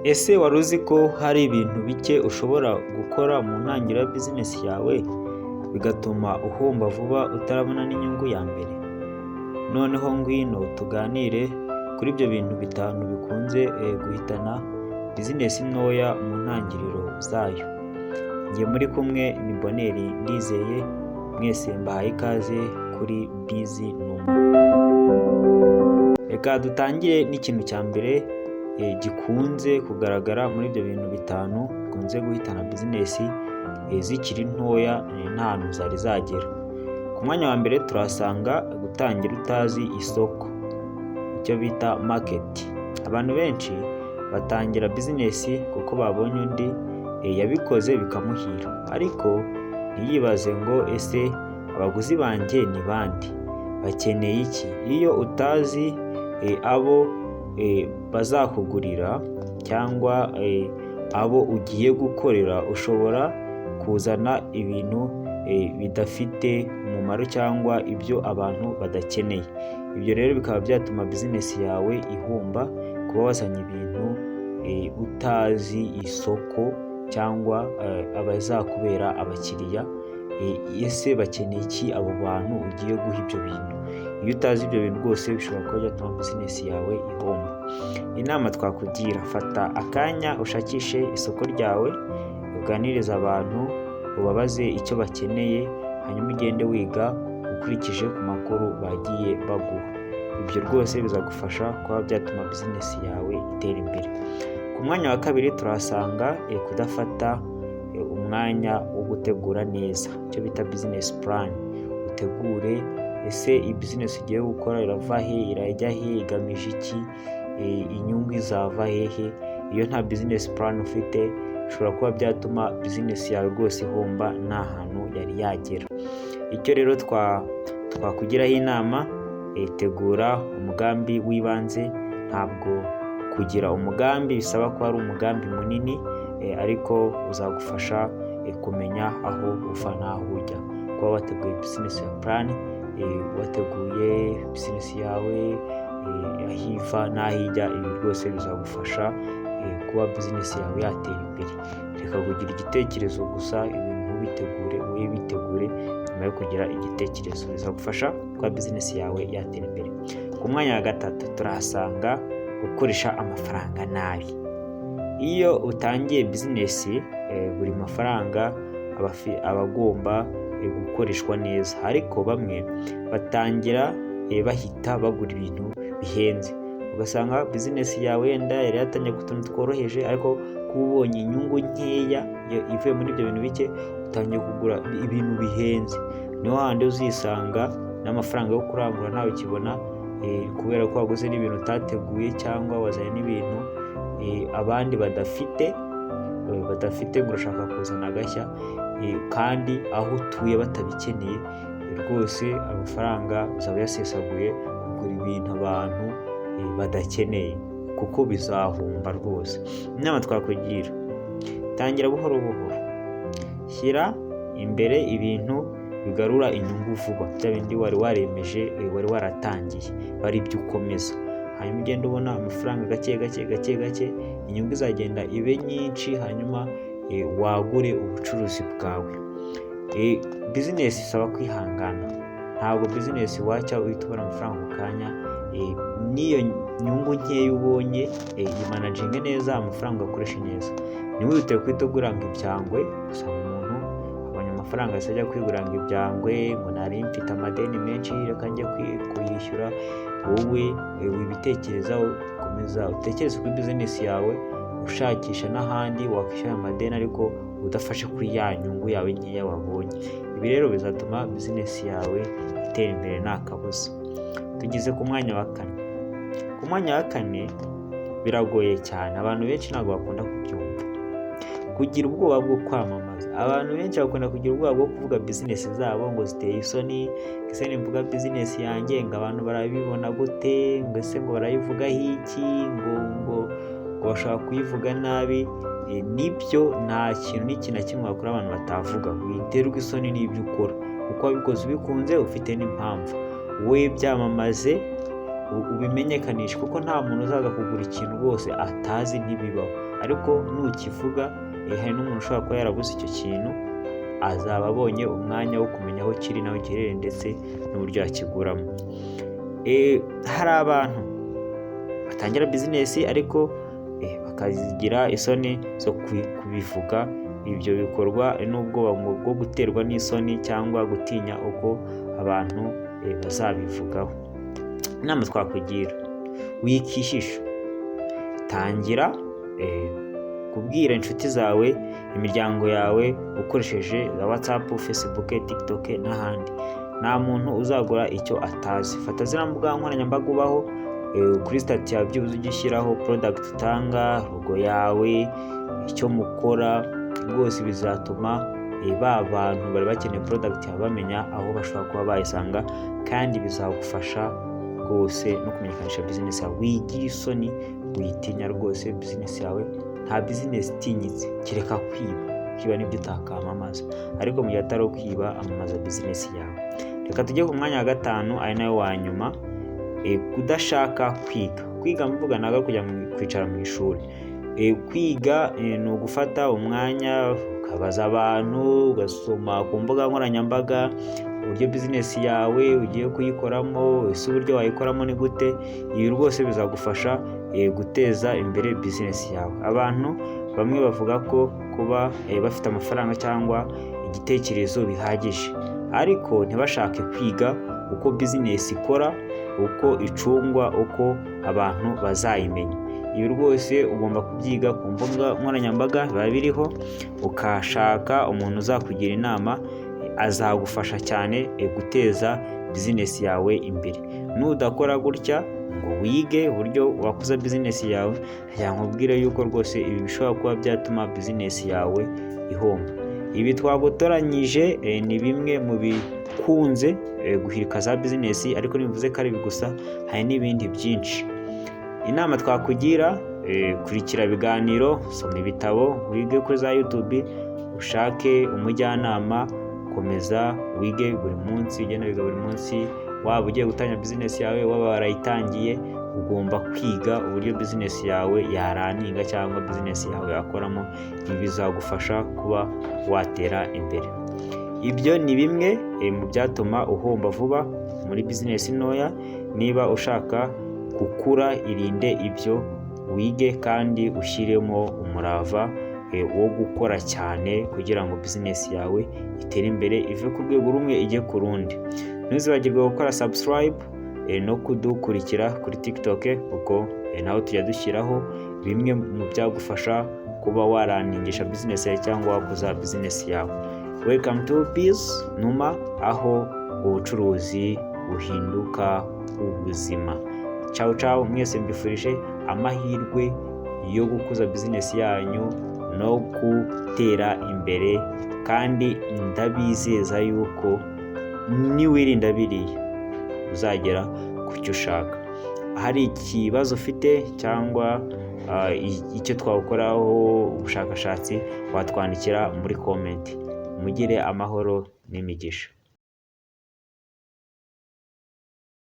Ese wari uzi ko hari ibintu bike ushobora gukora mu ntangiriro ya bizinesi yawe bigatuma uhomba vuba utarabona n'inyungu ya mbere? Noneho ngwino tuganire kuri ibyo bintu bitanu bikunze guhitana bizinesi ntoya mu ntangiriro zayo. Njye muri kumwe ni Bonheur Ndizeye, mwese mbahaye ikaze kuri Bizi Numa. Reka dutangire n'ikintu cya mbere gikunze kugaragara muri ibyo bintu bitanu bikunze guhitana bizinesi zikiri ntoya, nta hantu zari zagera. Ku mwanya wa mbere turahasanga gutangira utazi isoko, icyo bita market. Abantu benshi batangira bizinesi kuko babonye undi yabikoze bikamuhira, ariko ntiyibaze ngo ese abaguzi banjye ni bande? Bakeneye iki? Iyo utazi abo bazakugurira cyangwa abo ugiye gukorera, ushobora kuzana ibintu bidafite umumaro cyangwa ibyo abantu badakeneye. Ibyo rero bikaba byatuma bizinesi yawe ihomba, kuba wazanye ibintu utazi isoko cyangwa abazakubera abakiriya, ese bakeneye iki abo bantu ugiye guha ibyo bintu? Iyo utazi ibyo bintu rwose bishobora kuba byatuma bizinesi yawe ihomba. Inama twakugira: fata akanya ushakishe isoko ryawe, uganirize abantu, ubabaze icyo bakeneye, hanyuma ugende wiga ukurikije ku makuru bagiye baguha. Ibyo rwose bizagufasha kuba byatuma bizinesi yawe itera imbere. Ku mwanya wa kabiri turahasanga kudafata umwanya wo gutegura neza, icyo bita business plan. Utegure: ese iyi bizinesi ugiye gukora irava he, irajya he, igamije iki, inyungu izava hehe? Iyo nta business plan ufite, bishobora kuba byatuma bizinesi yawe rwose ihomba nta hantu yari yagera. Icyo rero twakugiraho inama: tegura umugambi w'ibanze. Ntabwo kugira umugambi bisaba ko ari umugambi munini, ariko uzagufasha kumenya aho uva n'aho ujya. Kuba wateguye business ya plan, wateguye bizinesi yawe aho iva n'aho ijya, ibi rwose bizagufasha kuba bizinesi yawe yatera imbere. Reka kugira igitekerezo gusa, ibintu ntubitegure, wowe bitegure nyuma yo kugira igitekerezo, bizagufasha kuba bizinesi yawe yatera imbere. Ku mwanya wa gatatu turahasanga gukoresha amafaranga nabi. Iyo utangiye bizinesi, buri mafaranga aba agomba gukoreshwa neza, ariko bamwe batangira bahita bagura ibintu bihenze, ugasanga bizinesi yawe wenda yari yatangiye ku tuntu tworoheje, ariko kuba ubonye inyungu nkeya ivuye muri ibyo bintu bike, utangiye kugura ibintu bihenze. Niho handi uzisanga n'amafaranga yo kurangura ntawe ukibona, kubera ko waguze n'ibintu utateguye cyangwa wazanye n'ibintu abandi badafite, ngo urashaka kuzana agashya kandi aho utuye batabikeneye. Rwose amafaranga uzaba uyasesaguye kugura ibintu abantu badakeneye, kuko bizahomba rwose. Inama twakugira: tangira buhoro buhoro, shyira imbere ibintu bigarura inyungu vuba, bya bindi wari waremeje, wari waratangiye, bari ibyo ukomeza, hanyuma ugenda ubona amafaranga gake gake gake gake, inyungu izagenda ibe nyinshi, hanyuma wagure ubucuruzi bwawe. Bizinesi isaba kwihangana. Ntabwo bizinesi wacya uhita ubona amafaranga ako kanya. N'iyo nyungu nkeya ubonye, yimanaginge neza, amafaranga uyakoreshe neza. Ntiwihutire guhita ugura ngo ibyangwe. Usanga umuntu abonye amafaranga ahise ajya kwigura ngo ibyangwe, ngo nari mfite amadeni menshi, reka njye kuyishyura. Wowe wibitekerezaho, komeza utekereze kuri bizinesi yawe, ushakisha n'ahandi wakwishyura amadeni, ariko udafashe kuri ya nyungu yawe nkeya wabonye. Ibi rero bizatuma bizinesi yawe itera imbere nta kabuza. Tugeze ku mwanya wa kane. Ku mwanya wa kane biragoye cyane, abantu benshi ntabwo bakunda kubyumva: kugira ubwoba bwo kwamamaza. Abantu benshi bakunda kugira ubwoba bwo kuvuga bizinesi zabo, ngo ziteye isoni, ese nimvuga bizinesi yanjye ngo abantu barabibona gute, ngo ese ngo barayivugaho iki, ngo bashobora kuyivuga nabi. Nibyo, nta kintu n'iki na kimwe wakora abantu batavuga. Witerwa isoni n'ibyo ukora, kuko wabikoze ubikunze, ufite n'impamvu. Wowe byamamaze. Ubimenyekanishe kuko nta muntu uzaza kugura ikintu rwose atazi, ntibibaho. Ariko nukivuga, hari n'umuntu ushobora kuba yarabuze icyo kintu, azaba abonye umwanya wo kumenya aho kiri n'aho giherereye ndetse n'uburyo yakiguramo. Hari abantu batangira bizinesi ariko bakagira isoni zo kubivuga. Ibyo bikorwa n'ubwoba bwo guterwa n'isoni cyangwa gutinya uko abantu bazabivugaho. Inama twakugira: wikishisha, tangira kubwira inshuti zawe, imiryango yawe, ukoresheje za WhatsApp, Facebook, TikTok n'ahandi. Nta muntu uzagura icyo atazi. Fata ziriya mbuga nkoranyambaga ubaho, kuri status yawe byibuze ujye ushyiraho product utanga, logo yawe, icyo mukora. Rwose bizatuma ba bantu bari bakeneye product yawe bamenya aho bashobora kuba bayisanga, kandi bizagufasha rwose no kumenyekanisha bizinesi yawe. Wigira isoni, witinya rwose bizinesi yawe. Nta bizinesi itinyitse kereka kwiba. Kwiba nibyo utakamamaza, ariko mu gihe atari ukwiba, amamaza bizinesi yawe. Reka tujye ku mwanya wa gatanu, ari nawe wa nyuma: kudashaka kwiga. Kwiga mvuga ntabwo ari kujya kwicara mu ishuri. Kwiga ni ugufata umwanya ukabaza abantu, ugasoma ku mbuga nkoranyambaga uburyo bizinesi yawe ugiye kuyikoramo, ese uburyo wayikoramo ni gute. Ibi rwose bizagufasha guteza imbere bizinesi yawe. Abantu bamwe bavuga ko kuba bafite amafaranga cyangwa igitekerezo bihagije, ariko ntibashake kwiga uko bizinesi ikora, uko icungwa, uko abantu bazayimenya. Ibi rwose ugomba kubyiga ku mbuga nkoranyambaga, biba biriho, ukashaka umuntu uzakugira inama, azagufasha cyane guteza bizinesi yawe imbere. Nudakora gutya ngo wige uburyo wakuza bizinesi yawe, nkubwire yuko rwose ibi bishobora kuba byatuma bizinesi yawe ihomba. Ibi twagutoranyije ni bimwe mu bikunze guhirika za bizinesi, ariko ntibivuze ko ari ibi gusa, hari n'ibindi byinshi. Inama twakugira: kurikira ibiganiro, soma ibitabo, wige kuri za YouTube, ushake umujyanama, komeza wige buri munsi, ugenda wiga buri munsi. Waba ugiye gutangira bizinesi yawe, waba warayitangiye, ugomba kwiga uburyo bizinesi yawe yarunninga cyangwa bizinesi yawe yakoramo. Ibi bizagufasha kuba watera imbere. Ibyo ni bimwe mu byatuma uhomba vuba muri bizinesi ntoya. Niba ushaka gukura, irinde ibyo, wige kandi ushyiremo umurava wo gukora cyane kugira ngo bizinesi yawe itere imbere, ive ku rwego rumwe ijye ku rundi. Ntuzibagirwe gukora subscribe no kudukurikira kuri TikTok, kuko naho tujya dushyiraho bimwe mu byagufasha kuba warunningisha bizinesi yawe cyangwa wakuza bizinesi yawe. Welcome to Biz Numa, aho ubucuruzi buhinduka ubuzima. Ciao ciao mwese, mbifurije amahirwe yo gukuza bizinesi yanyu no gutera imbere, kandi ndabizeza yuko niwirinda biriya uzagera ku cyo ushaka. Hari ikibazo ufite cyangwa icyo twawukoraho ubushakashatsi, watwandikira muri comment. Mugire amahoro n'imigisha.